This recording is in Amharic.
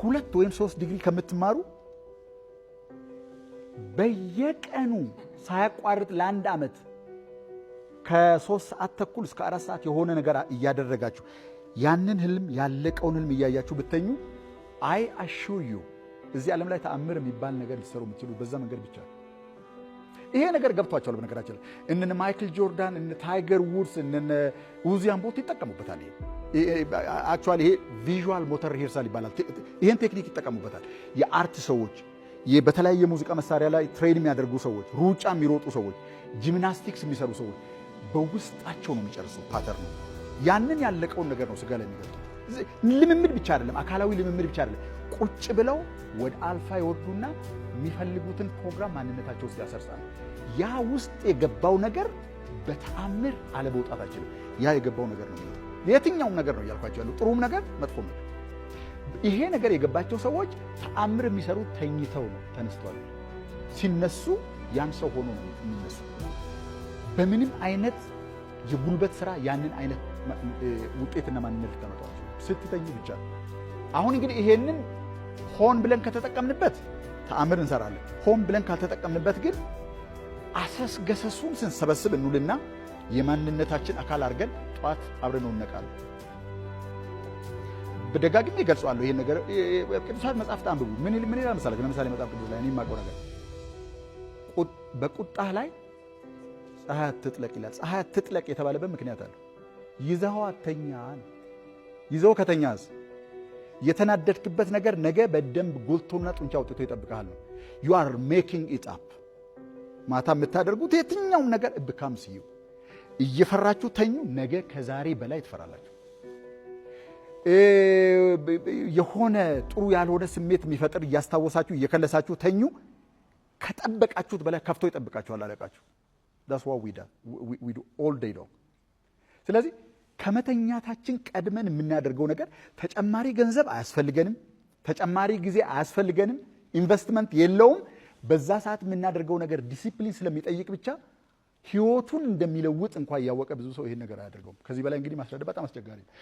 2 ወይም 3 ዲግሪ ከምትማሩ በየቀኑ ሳያቋርጥ ለአንድ ዓመት ከ3 ሰዓት ተኩል እስከ 4 ሰዓት የሆነ ነገር እያደረጋችሁ፣ ያንን ህልም፣ ያለቀውን ህልም እያያችሁ ብተኙ፣ I assure you፣ እዚህ ዓለም ላይ ተአምር የሚባል ነገር ሊሰሩ የምትችሉ በዛ መንገድ ብቻ ነው። ይሄ ነገር ገብቷቸዋል። በነገራችን ላይ እነ ማይክል ጆርዳን፣ እነ ታይገር ውድስ፣ እነ ኡሴን ቦልት ይጠቀሙበታል። ይሄ actually ይሄ visual motor rehearsal ይባላል። ይሄን technique ይጠቀሙበታል። የ art ሰዎች፣ በተለያየ የሙዚቃ መሳሪያ ላይ train የሚያደርጉ ሰዎች፣ ሩጫ የሚሮጡ ሰዎች፣ gymnastics የሚሰሩ ሰዎች በውስጣቸው ነው የሚጨርሱ pattern ኑ። ያንን ያለቀውን ነገር ነው ስጋ ላይ የሚገልጡት። ልምምድ ብቻ አይደለም፣ አካላዊ ልምምድ ብቻ አይደለም። ቁጭ ብለው ወደ አልፋ ይወርዱና የሚፈልጉትን ፕሮግራም ማንነታቸው ውስጥ ያሰርጻሉ። ያ ውስጥ የገባው ነገር በተአምር አለመውጣት አይችልም። ያ የገባው ነገር ነው የሚወጣው። የትኛውም ነገር ነው እያልኳቸው ያለው፣ ጥሩም ነገር መጥፎም ነገር። ይሄ ነገር የገባቸው ሰዎች ተአምር የሚሰሩት ተኝተው ነው፣ ተነስተዋል። ሲነሱ ያን ሰው ሆኖ ነው የሚነሱ። በምንም አይነት የጉልበት ስራ ያንን አይነት ውጤትና ማንነት ልታመጣው ስትተኙ ብቻ። አሁን እንግዲህ ይሄንን ሆን ብለን ከተጠቀምንበት ተአምር እንሰራለን። ሆን ብለን ካልተጠቀምንበት ግን አሰስ ገሰሱን ስንሰበስብ እንውልና የማንነታችን አካል አድርገን ጠዋት አብረን እንነቃለን። በደጋግሜ እገልጸዋለሁ። ይሄን ነገር ቅዱሳት መጻሕፍት አንብቡ። ምን ምን ይላል መሰላችሁ? ለምሳሌ መጽሐፍ ቅዱስ ላይ እኔ የማውቀው ነገር በቁጣህ ላይ ፀሐይ አትጥለቅ ይላል። ፀሐይ አትጥለቅ የተባለበት ምክንያት አለው። ይዘኸው አተኛ ነው። ይዘው ከተኛስ የተናደድክበት ነገር ነገ በደንብ ጎልቶና ጡንቻ አውጥቶ ይጠብቅሃል ነው። You are making it up። ማታ የምታደርጉት የትኛውም ነገር becomes you። እየፈራችሁ ተኙ። ነገ ከዛሬ በላይ ትፈራላችሁ። የሆነ ጥሩ ያልሆነ ስሜት የሚፈጥር እያስታወሳችሁ እየከለሳችሁ ተኙ። ከጠበቃችሁት በላይ ከፍቶ ይጠብቃችኋል አለቃችሁ። That's what we do all day long። ስለዚህ ከመተኛታችን ቀድመን የምናደርገው ነገር ተጨማሪ ገንዘብ አያስፈልገንም፣ ተጨማሪ ጊዜ አያስፈልገንም፣ ኢንቨስትመንት የለውም። በዛ ሰዓት የምናደርገው ነገር ዲሲፕሊን ስለሚጠይቅ ብቻ ህይወቱን እንደሚለውጥ እንኳ እያወቀ ብዙ ሰው ይሄን ነገር አያደርገውም። ከዚህ በላይ እንግዲህ ማስረዳት በጣም አስቸጋሪ ነው።